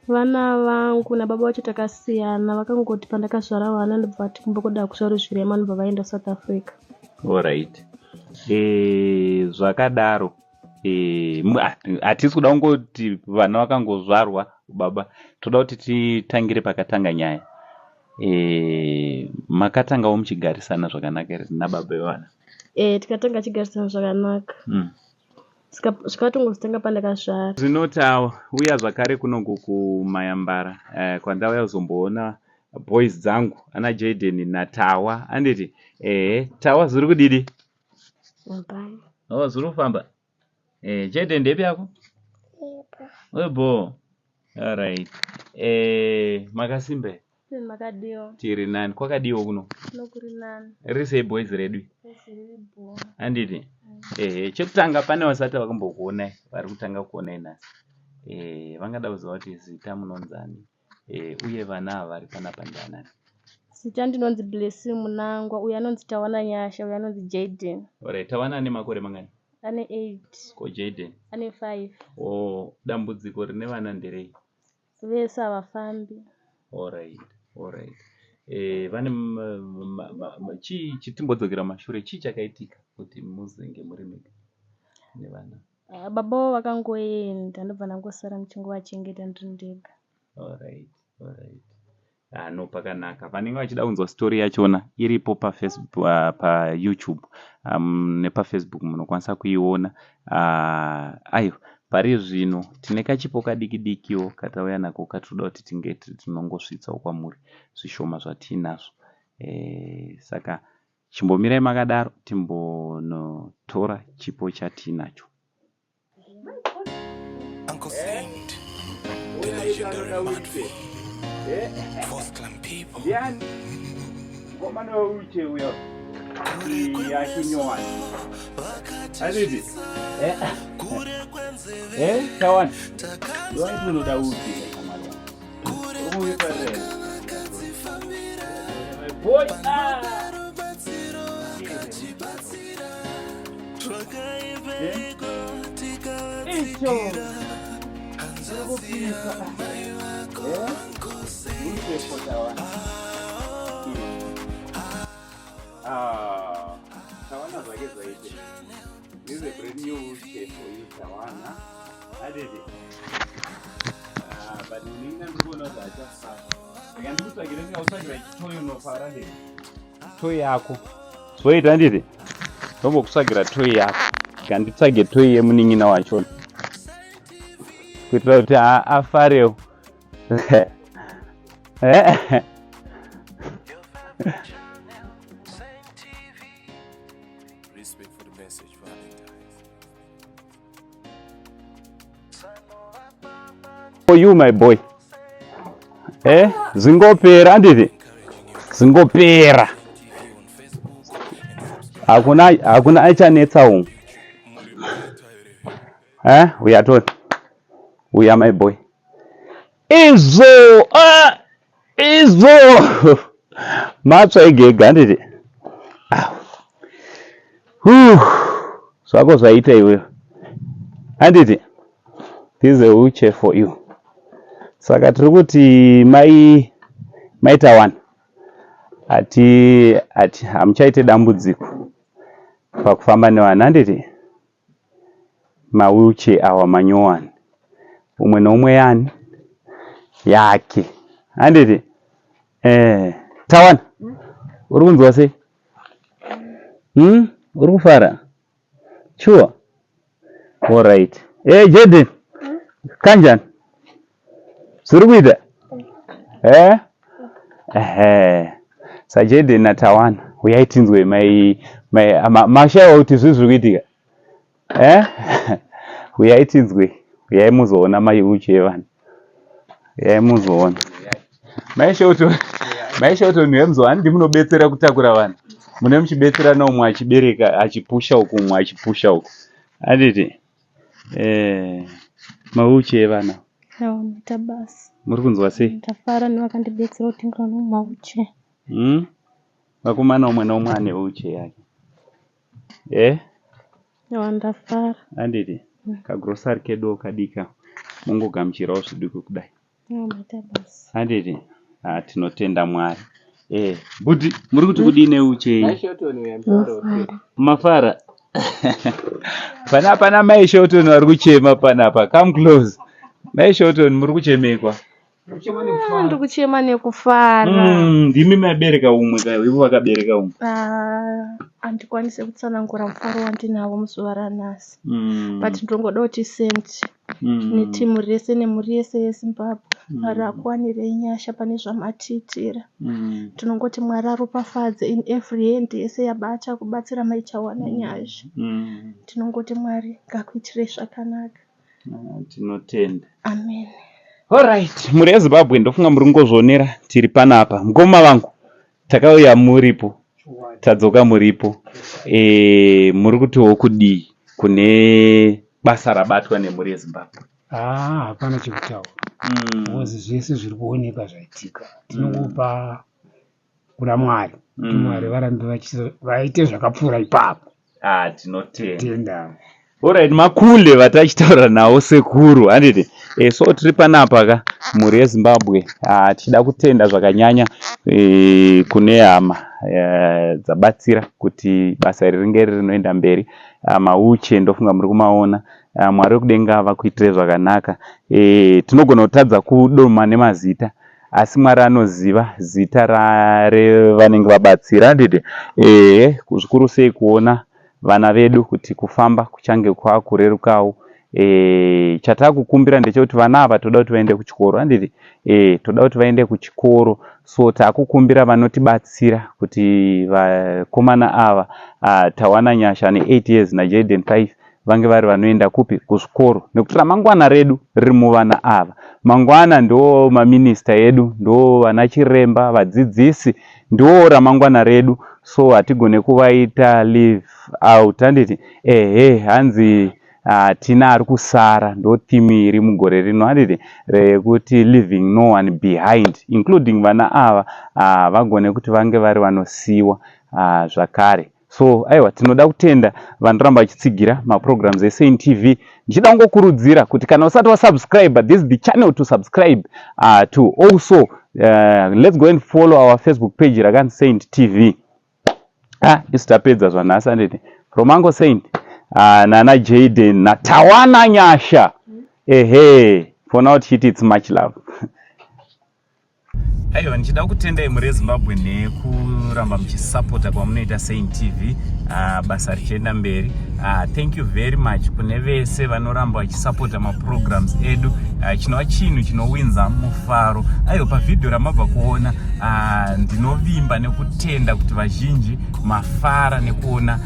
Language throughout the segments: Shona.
Vana vangu nababa vacho takasiyana vakangoti pandakazvara vana ndobva vati kumba kwedu hakuzvarwi zvirema ndobva vaenda South Africa. Alright. E, zvakadaro e, hatisi kuda kungoti vana vakangozvarwa baba toda kuti titangire pakatanga nyaya e, makatangawo muchigarisana zvakanaka here nababa vevana? E, tikatanga chigarisana zvakanaka. Zvakatongozotanga pandakazvara. Zvino tauya zvakare kunoku kuMayambara eh, kwandauya kuzomboona boys dzangu ana Jayden naTawa anditi ehe Tawa zviri kudidi? Hapana. Oh, zviri kufamba eh, Jayden ndepi yako? Ebo. Alright. Eh, makasimba here? Makadiwa. Tiri nani. Kwakadiwa kuno? Kuno kuri nani. Riri sei boys redu? Riri bho. Handiti? Ehe, chekutanga pane vasati vakambokuonai vari kutanga kuonai nhasi. Eh, vangada kuziva kuti zita munonzani eh, uye vana ava vari panapa ndianani? Zita ndinonzi Blessing Munangwa, uyo anonzi Tawana Nyasha, uyo anonzi Jayden. Alright, Tawana ane makore mangani? Ane 8. Ko Jayden? Ane 5. Oh, dambudziko rine vana nderei? Vese havafambi. Alright, alright. Eh, vane chii chitimbodzokera mashure chii chakaitika kuti muzenge muri mega nevana? Ah, baba vavo vakangoenda ndobva ndangosara ndichingovachengeta ndiri ndega. Alright, alright. Ah, no pakanaka vanenge vachida kunzwa story yachona iripo pafacebook uh, payoutube um, nepafacebook munokwanisa kuiona uh, aiwa pari zvino tine kachipo kadiki dikiwo katauya nako katinoda kuti tinge tinongosvitsawo kwamuri zvishoma zvatiinazvo e, saka chimbomirai makadaro timbonotora chipo chatiinacho. Uncle Saint, the legendary Mad V, Fourth Clan people. Ndiani? Mukomana weuche uyo. Yachinyowani. Handiti? Eh. Eh, Tawana. Waiti unoda uche kamari. Uri Boy, ah. Icho. Chirikupisa. Eh? Uchepo Tawana. Ah, Tawana zvake zvaite. This is a brand new wheelchair for you, Tawana. Adede. Ah, but unenge ndikuona kuti achafara. Rega ndikutsvagire ndingakutsvagira chitoyi unofara ndiri. Toyi yako. Zvoita ndiri. Ndombokutsvagira toyi yako. Rega nditsvage toyi yemunin'ina wachona. Kuitira kuti afarewo. Eh. Respect for the message, Valentine's. For you my boy. Eh, zingopera anditi? Zingopera. Hakuna hakuna achanetsa umu. Eh, uya toni. Uya my boy. Izvo ah, izvo matsva ega ega handiti? Ah. Zvako zvaita iwewe handiti? This is a wheelchair for you. Saka tiri kuti mai maita one ati ati hamuchaite dambudziko pakufamba nevana handiti? Mawheelchair awa manyowani umwe neumwe yani yake handiti eh Tawana uri kunzwa sei uri kufara sure alright eh Jaden kanjani zviri kuita eh ehe saJaden naTawana uyai tinzwe mai mai mashaiwa kuti zvii zviri kuitika eh uyai tinzwe uyai muzoona mai uchi evana uyai muzoona mai shoto mai shoto ndiye muzoona ndi munobetsera kutakura vanhu mune muchibetserana umwe achibereka achipusha uku umwe achipusha uku handiti eh mauchi evana Aoneta basa. Muri kunzwa sei? Ndafara nevakandibetsera kutenga mauchi. Vakomana umwe neumwe ane wheelchair yake. Eh? Awa ndafara. Handiti? Kagrosari kedu kadika. Mongogamuchirawo zviduku kudai. Maita basa. Handiti? Ah, tinotenda Mwari. Eh, bhuti muri kuti kudii neuchei? Mafara. Mafara. Pana pana mai Shelton vari kuchema panapa. Come close. Mai Shelton muri kuchemekwa. Ah, ndiri kuchema nekufara. Ndimi mabereka umwe ka ivo vakabereka umwe. Ah, handikwanise kutsanangura mufaro wandinawo muzuva ranhasi. But ndinongoda kuti Saint netimu rese nemhuri yese yeZimbabwe Mwari akuwanirei nyasha pane zvamatiitira. Tinongoti Mwari aropafadze in every hand yese yabata kubatsira mai Chawana Nyasha. Tinongoti Mwari ngakuitirei zvakanaka. Ah, tinotenda. Amen. Alright, mhuri yeZimbabwe ndofunga muri kungozvionera tiri panapa. Mukoma vangu, takauya muripo, tadzoka muripo. E, muri kutiwo kudii kune basa rabatwa nemhuri yeZimbabwe? Haa hapana chekutaura because zvese zviri kuoneka zvaitika tinongopa kuna Mwari kuti Mwari varambe vaite zvakapfuura ipapo. Ah, tinotenda. Tenda. Alright, makule vatachitaura nawo sekuru handiti? E, so tiri panapa ka mhuri yeZimbabwe ah, tichida kutenda zvakanyanya e, kune hama e, dzabatsira kuti basa iri ringe rinoenda mberi. Ah, mauche ndofunga muri kumaona. Ah, Mwari wekudenga vakuitire zvakanaka. E, tinogona kutadza kudoma nemazita asi Mwari anoziva zita revanenge vabatsira handiti? Ehe, zvikuru sei kuona vana vedu kuti kufamba kuchange kwakurerukawo. E, chatakukumbira ndechekuti vana ava toda kuti vaende kuchikoro handiti? E, toda kuti vaende kuchikoro so takukumbira vanotibatsira kuti vakomana ava Tawana Nyasha ane 8 years naJayden 5 vange vari vanoenda kupi kuzvikoro nekuti ramangwana redu riri muvana ava. Mangwana ndo maminista edu, ndo vana chiremba, vadzidzisi, ndo ramangwana redu so hatigone kuvaita leave out handiti? Ehe hanzi hatina ari kusara ndo theme iri mugore rino handiti rekuti leaving no one behind including vana ava vagone kuti vange vari vanosiiwa zvakare. So aiwa tinoda kutenda vanoramba vachitsigira maprograms eSaint TV. Ndichida kungokurudzira kuti kana usati wasubscribe, this is the channel to subscribe to. Also let's go and follow our Facebook page rakanzi Saint TV. Ah, isu tapedza zvanhasi handiti? From Uncle Saint nana Jaden naTawana Nyasha. Ehe, for now tichiti it's much love. Aiwa, ndichida kutendai mhuri yeZimbabwe nekuramba muchisapota kwamunoita Saint TV, basa richienda mberi. Thank you very much kune vese vanoramba vachisapota maprograms edu, chinova chinhu chinowinza mufaro. Aiwa, pavhidhiyo ramabva kuona, ndinovimba nekutenda kuti vazhinji mafara nekuona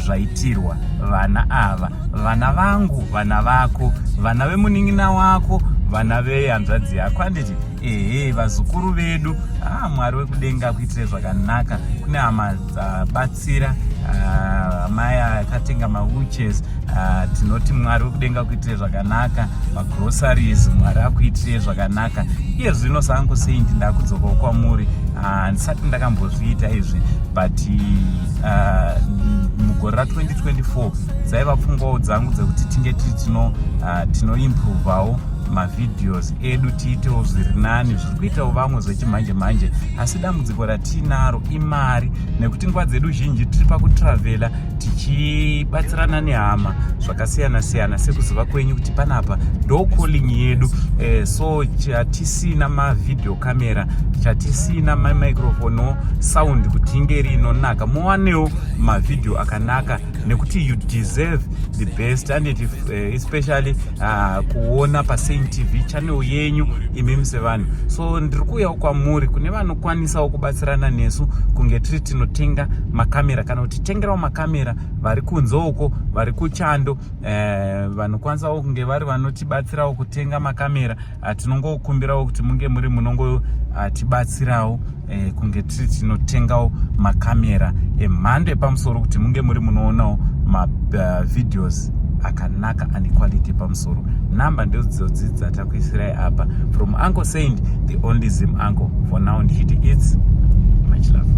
zvaitirwa vana ava, vana vangu, vana vako, vana vemunin'ina wako, vana vehanzvadzi yako, handiti? Ehe, vazukuru vedu. Mwari wekudenga akuitire zvakanaka. Kune hama dzabatsira, amai akatenga mawheelchairs, tinoti Mwari wekudenga akuitire zvakanaka. Magroceries, Mwari akuitire zvakanaka. Iye zvino saangu Saint ndakudzokawo kwamuri. Handisati ndakambozviita izvi, but mugore ra2024 dzaiva pfungwawo dzangu dzekuti tinge tiri tinoimprovawo mavideos edu, tiitewo zviri nani zviri kuitawo vamwe zvechimanje manje. Asi dambudziko ratiinaro imari, nekuti nguva dzedu zhinji tiri pakutravhela tichibatsirana nehama zvakasiyana siyana, sekuziva kwenyu kuti panapa ndo calling yedu. So chatisina mavideo camera, chatisina mamicrophone no sound kuti inge iri inonaka, muwanewo mavideo akanaka, nekuti you deserve the best and it, especially kuona paSaint TV channel yenyu imimi sevanhu. So ndiri kuuyawo kwamuri kune vanokwanisawo kubatsirana nesu kunge tiri tinotenga makamera kana kuti tengerawo makamera vari kunze uko, vari kuchando, vanokwanisawo kunge vari vanotibatsirawo kutenga makamera. Tinongokumbirawo kuti munge muri munongotibatsirawo kunge tiri tinotengawo makamera emhando yepamusoro kuti munge muri munoonawo mavideos akanaka ane quality yepamusoro. Namba ndodzodzi dzatakuisirai apa from Uncle Saint, the only Zim uncle for now. Ndichiti it's much love.